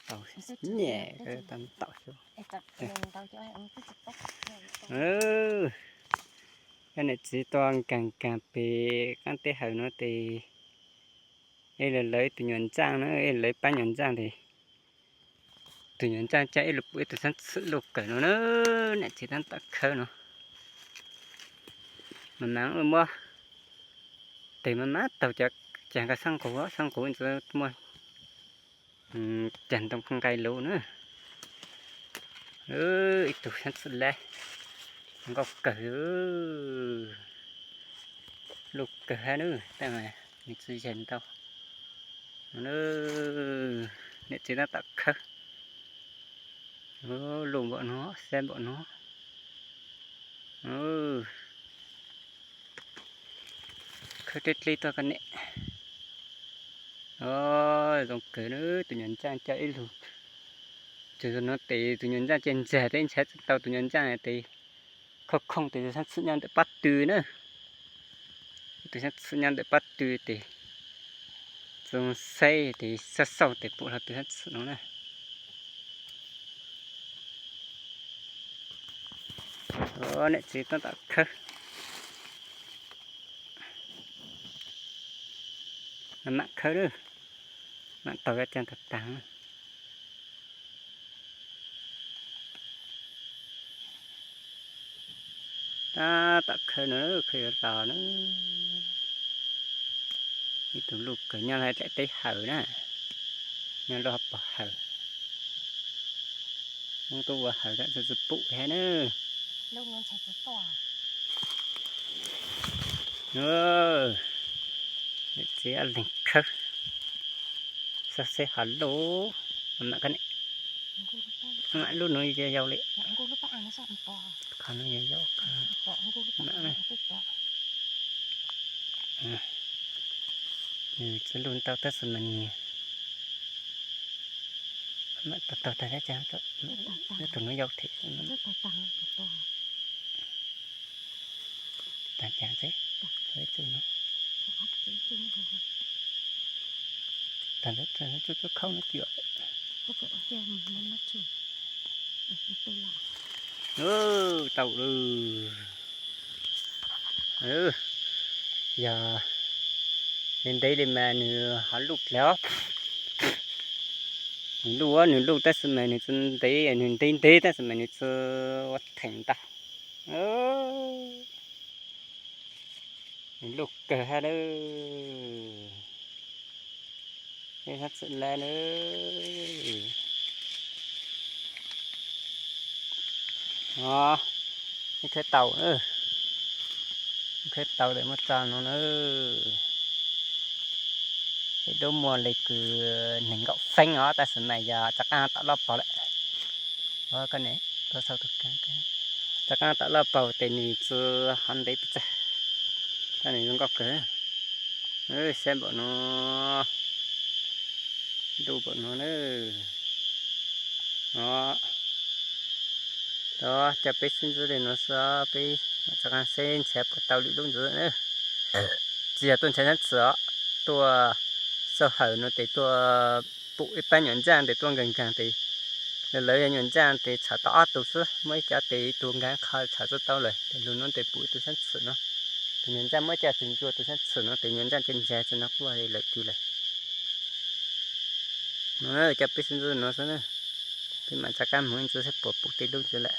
ເຕົາແຍ່ເອີ ຕາມເຕົາຢູ່ ເອີ ກະແນນຈີຕົວກາງກາງເປ ກາງເຕະເຫີເນາະເຕ ເອເລີຍເລີຍ ຕູຍອນຈ້າງເນາະ ເອເລີຍປ້າຍອນຈ້າງເຕ ຕູຍອນຈ້າງຈະເອລູກເອຕູຊັ້ນສະລູກເກີເນາະ ແນນຈີຕາມເຕົາເຂີເນາະ ມານາງເອີບໍ່ ເຕມາມາເຕົາຈາກ ຈາງກະສັງໂກ ສັງໂກຈະມ່ວນ ອືມ ຈັນຕ້ອງໄກໂລເນາະ ເອີ ອີ່ຕູຊັ້ນສຸດແລະ ມັນກໍເກີ ລູກເກີເນາະ ແຕ່ວ່ານີ້ຊິເຫັນເຕົາເນາະ ເນາະ ເນາະ ເນາະ ເນາະ ໂອ້ ໂລ່ງບໍ່ເນາະ ແຊບບໍ່ເນາະ ເອີ ຄືເຕັດລີຕົວກັນນີ້ ໂອ້ຍ ຕ້ອງເກີເດີ ຕູຍອນຈ້າງຈະເອລູ ຈະໂນເຕ ຕູຍອນຈ້າງເຈນແຈເຕ ແຊເຕົາຕູຍອນຈ້າງເຕ ເຂົາຄົງເຕ ສັນສຸຍານເຕປັດຕູເນີ ຕູສັນສຸຍານເຕປັດຕູເຕ ສົງໄສເຕ ສະເຊົາເຕ ປຸລະຕູສັນສຸເນາະ ໂອ້ ເນາະ ຊິຕ້ອງຕັດເຄີ ມັນມັກເຄີເດີ ມັກເຕົາແວ່ນຈັນຕະຕັງ ຕາ ຕາເຄີເນີ ເຄີຕາເນີ ອີ່ຕູລູກເກີຍາວໃຫ້ແຕ່ໄດ້ເຫີນະ ຍາວລອບບໍ່ເຫີ ມັນໂຕວ່າເຫີແລ້ວຈະປຸແທ້ເນີ ລູກມັນໃສ່ຕົວ ເອີ ເຈອັນນີ້ເຄີ ສະເຊຮາໂລ ມັນມາກັນນີ້ ມາລຸ້ນນ້ອຍຍາວໆເລີຍ ຂານ້ອຍຍາວໆ ຂາ ເອີ ຈະລຸ້ນເຕົາແຕ່ສະມັນນີ້ ມາເຕົາ ເຕົາແຕ່ແລ້ວຈ້າ ເຕົາ ເຕົານ້ອຍຍາວເທ ຕາຈາງເຊ ເອີ ຈູເນາະ ຕາຈາງເຊ ຈູເຂົ້າເນາະ ເກືອ ເອີ ເຕົາເດີ ເອີ ຢ່າ ເຫັນໄດ້ເລີຍແມ່ ໜຶ່ງຫາລູກແລ້ວ ໜຶ່ງລູກ ໜຶ່ງລູກ ແຕ່ສະໄໝໜຶ່ງຈົນໄດ້ ໜຶ່ງໄດ້ ໄດ້ ແຕ່ສະໄໝໜຶ່ງຈະວ່າແທງຕາ ເອີ ລູກເກີດແທ້ເດີ ເຮັດຮັກສຸດແລເດີ ອໍ ນີ້ຄືເຕົາເດີ ນີ້ຄືເຕົາເດີ ມາຕາມນ້ອງເດີ ເຮັດໂດມົວເລີຍຄື ໜຶ່ງກໍເຊັງອໍ ແຕ່ສະໄໝຢາຈັກອາຕະລອບເປົາແຫຼະ ເອີ ກັນນີ້ ຕົວເສົາຕົວກາງ ຈັກອາຕະລອບເປົາ ແຕ່ນີ້ຈະຫັນໄດ້ປິຈະ ຕອນນີ້ມັນກໍເກີດ ເອີ ແຊບບໍ່ນໍ ດູບໍ່ນໍເດີ ອໍ ດອ ຈະໄປຊິນຈະເດນວະຊາ ໄປມາຈາກການເຊັນແຊບກັບເຕົາລິລຸງເດີ ເຈີຍຕົ້ນແຊນເສືອ ຕົວ ສະເຫີໂນເຕ ຕົວ ປຸອີແປ້ນຍອນຈ້າງເຕ ຕົວກາງໆເຕ ເລີຍຍອນຈ້າງເຕ ຊາຕອອດໂຕຊື ເມື່ອຈະເຕ ຕົວງານຄາຊາຕະເຕົາເລີຍ ເຕລຸນໂນເຕ ປຸຕົວຊັ້ນເສືອເນາະ ເຕຍອນຈ້າງເມື່ອຈະຊິນຈົວຕົວຊັ້ນເສືອເນາະ ເຕຍອນຈ້າງເຈນແຈຊະນະ ວ່າເລີຍຕິເລີຍ ເອີ ຈະໄປຊິນຈະເນາະຊະນະ ເປັນມາຈາກການເມືອງຈະໃຊ້ປົວປຸເຕລຸງຈະແຫຼະ